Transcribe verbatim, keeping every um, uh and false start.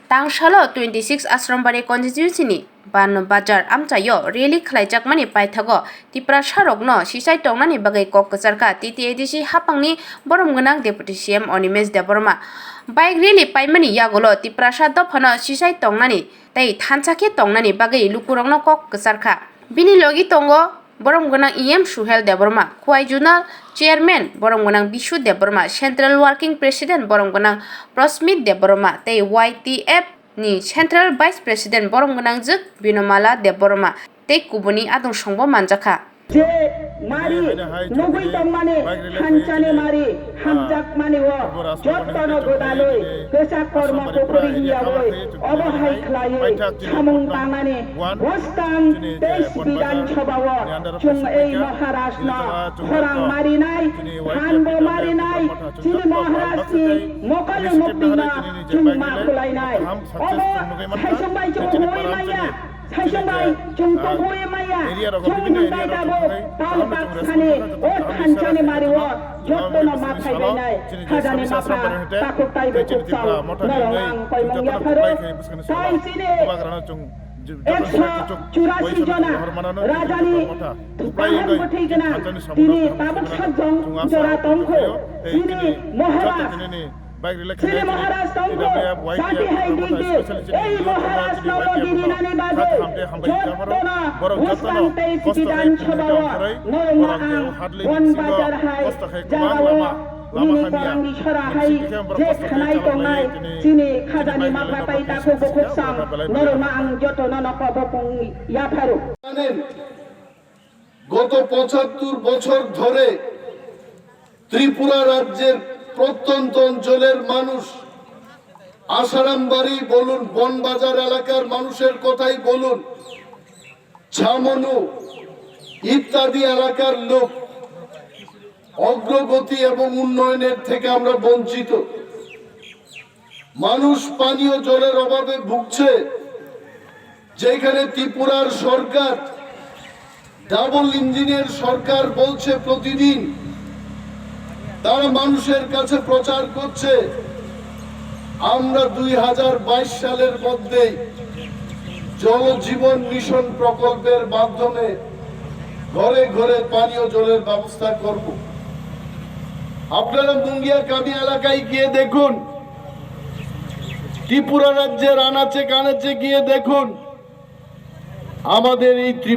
Tangsalo twenty six Asrambari constituency ni Bano Bazar amchaio rally khlaijakmani paithago Tiprasarokno sichai tongnani bagwi kok kwcharkha. T T A D C haphangni borom gwnang Deputy C M Animesh Debbarma bike rally paimani yagulo Tiprasa dophano sichai tongnani tei thansa khe tongnani bagwi lukurokno kok kwcharkha. Bini logi tongo borom gwnang E M Suhel Debbarma, Khowai Zonal Chairman borom gwnang Bishu Debbarma, Central Working President borom gwnang Prosmit Debbarma tei Y T F ni Central Vice President borom gwnangjwk Binomala Debbarma tei kubuni adungsongbo manjakha. Je mari nugwi tongmani thanchani mari hamjakmani o jottono gwdalwi kwchak kormo kuphuri hiyawi obo hai khlaiwi samung tangmani bwskang teis Bidhan Sabha o chwng ei Maharajno khorang marinai, phanbo marinai, chini Maharajni mokolni muktino chwng ma khwlainai. Obo saisongbai chwng huwi maya. Saisongbai chwng tongwi maya, chwng hwnbai tabuk tao taksani o thanchani mario jottono ma phailainai, khajani mapha takhuk taibo khukchao norok ang koimung yapharo. Tai chini ekso churasi jona rajani kaham bwthwi gwnang tini tabuk sajjong jora tongkho. Chini Maharaj Sri Maharaj tongkho jati hai digdil ei Maharaj no logi rinani bagwi jottono bwskang tei Bidhan Sabha o norokno ang Bon Bazar hai jagao nini korangi sora hai je khnai tongnai chini khajani mapha tai takhuk bukhuk sam norokno ang jottono no kobopung yapharo. জানেন, গত পঁচাত্তর বছর ধরে ত্রিপুরা রাজ্যের প্রত্যন্ত অঞ্চলের মানুষ, আসারামবাড়ি বলুন, বনবাজার এলাকার মানুষের কথাই বলুন, ছামনু ইত্যাদি এলাকার লোক অগ্রগতি এবং উন্নয়নের থেকে আমরা বঞ্চিত। মানুষ পানীয় জলের অভাবে ভুগছে, যেখানে ত্রিপুরার সরকার ডাবল ইঞ্জিনের সরকার বলছে প্রতিদিন, তারা মানুষের কাছে প্রচার করছে, আমরা দুই হাজার বাইশ সালের মধ্যেই জল জীবন মিশন প্রকল্পের মাধ্যমে ঘরে ঘরে পানীয় জলের ব্যবস্থা করব। আপনারা মুঙ্গিয়া কামি এলাকায় গিয়ে দেখুন, ত্রিপুরা রাজ্যের আনাচে কানাচে গিয়ে দেখুন, আমাদের এই ত্রিপুরা